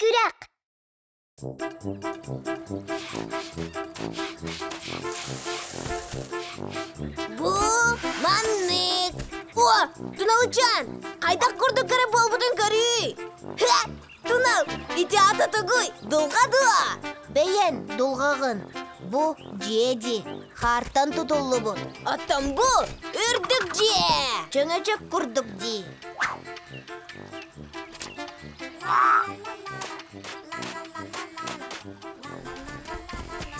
күрэх. Бу маннык. О, Туналычан, хайдах курдук кэрэ буолбутун көрүүй. Хэ, Тунал, ити аата тугуй? Дулҕа дуо? Бэйэн дулҕаҕын. Бу дьиэ дии, хаартан тутуллубут. Оттон бу үрдүк дьиэ. Чөҥөчөк курдук дии.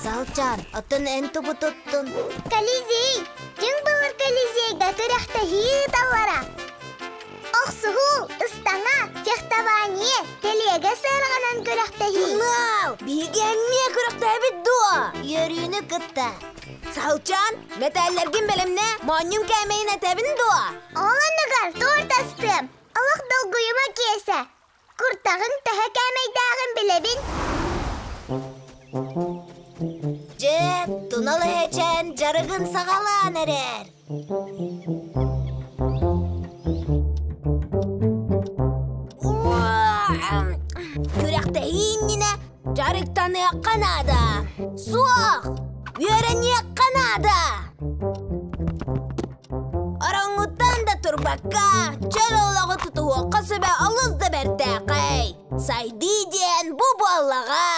Салчан, оттон эн тугу туттун? Колизей! Түҥ былыр Колизейга күрэхтэһии ыыталлара. Охсуһуу, ыстаҥа, фехтование, тэлиэгэ сыарҕанан күрэхтэһии. Тунал, биһиги эмиэ күрэхтэһэбит дуо? Үөрүүнү кытта. Салчан, мэтээллэргин бэлэмнэ, моонньум кээмэйин этэбин дуо? Ол оннугар торт астыам. Олох долгуйума Киэсэ. Куртаҕыҥ төһө кээмэйдээҕин билэбин. Дьэ, тунал эһэчээн дьарыгын саҕалаан эрэр. Күрэхтэһии иннинэ дьарыктаныахха наада. Суох! Үөрэниэххэ наада! Ороҥҥуттан да турбакка, чөл олоҕу тутуһуохха сөбө олус да бэртээхэй. Сайдыы диэн бу буоллаҕа.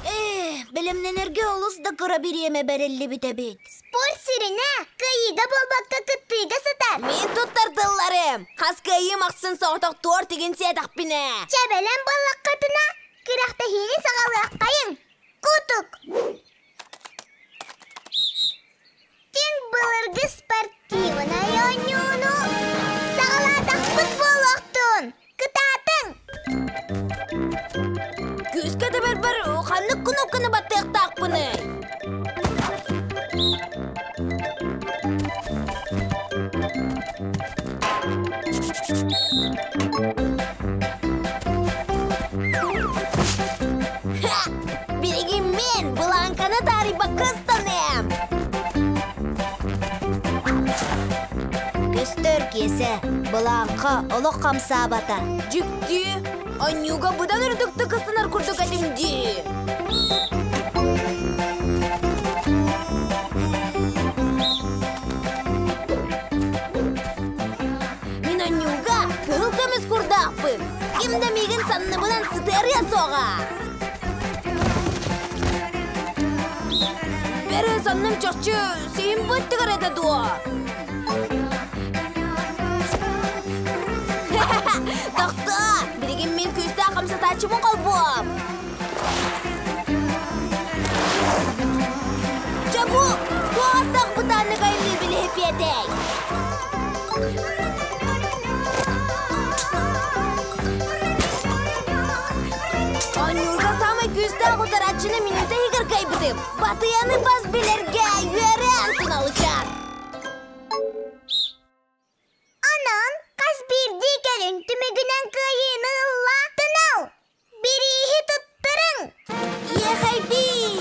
Ээ, бэлэмнэнэргэ олус да кыра бириэмэ бэриллибит эбит. Спорт сүрүнэ кыайыыга буолбакка кыттыыга сытар. Мин туттар тылларым. Хас кыайыым ахсын соҕотох туор тигин сиэтэхпинэ. Чэ бэлэм буоллаххытына, күрэхтэһиини саҕалыаххайыҥ. Кутук. Түҥ былыргы спортивнай оонньууну саҕалаатахпыт буолуохтун! Кытаатыҥ! Күүскэ тэбэрбэр ханнык кнопканы баттыахтаахпыный? Ха! Билигин мин былааҥканы таарыйбакка ыстаныам! Көстөр Киэсэ, былааҥка олох хамсаабата. Дьикти, анньыыга быдан үрдүктүк ыстанар курдук этим дии. Мин анньыыга кыһыл көмүс курдаахпын. Ким да миигин санныбынан сытыарыа суоҕа. Бэрэ санным чахчы сиһим быттыгар этэ дуо? Тохтоо! Билигин мин күүстээх хамсатааччыбын холбуом! Чэ бу, туох бытааннык айыллыы билиһипиэтэй? Оонньуурга саамай күүстээх утарааччыны мүнүүтэ иһигэр кыайбытым. Батыйаны бас билэргэ үөрэн туналычан. Онон хас биирдии көрүҥ түмүгүнэн кыайыыны ылла Тунал! Бирииһи туттарыҥ! Иэхэйбиин!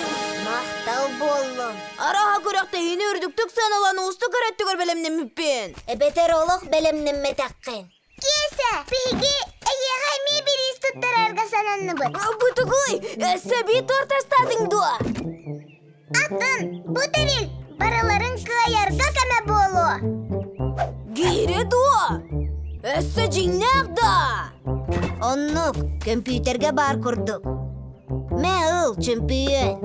Махтал буоллун. Араха күрэхтэһиини үрдүктүк сыаналаан уустук өрөттүгэр бэлэмнэммиппин. Эбэтэр олох бэлэмнэммэтэххин. Киэсэ, биһиги эйиэхэ эмиэ бириис туттарарга сананныбыт. Бу тугуй? Өссө биир торт астаатыҥ дуо? Атын, бу тэрил барыларын кыайарга көмө буолуо. Гиирэ дуо? Өссө дьиҥнээх да? Оннук, көмпүүтэргэ баар курдук. Мэ ыл, чөмпүйүөн.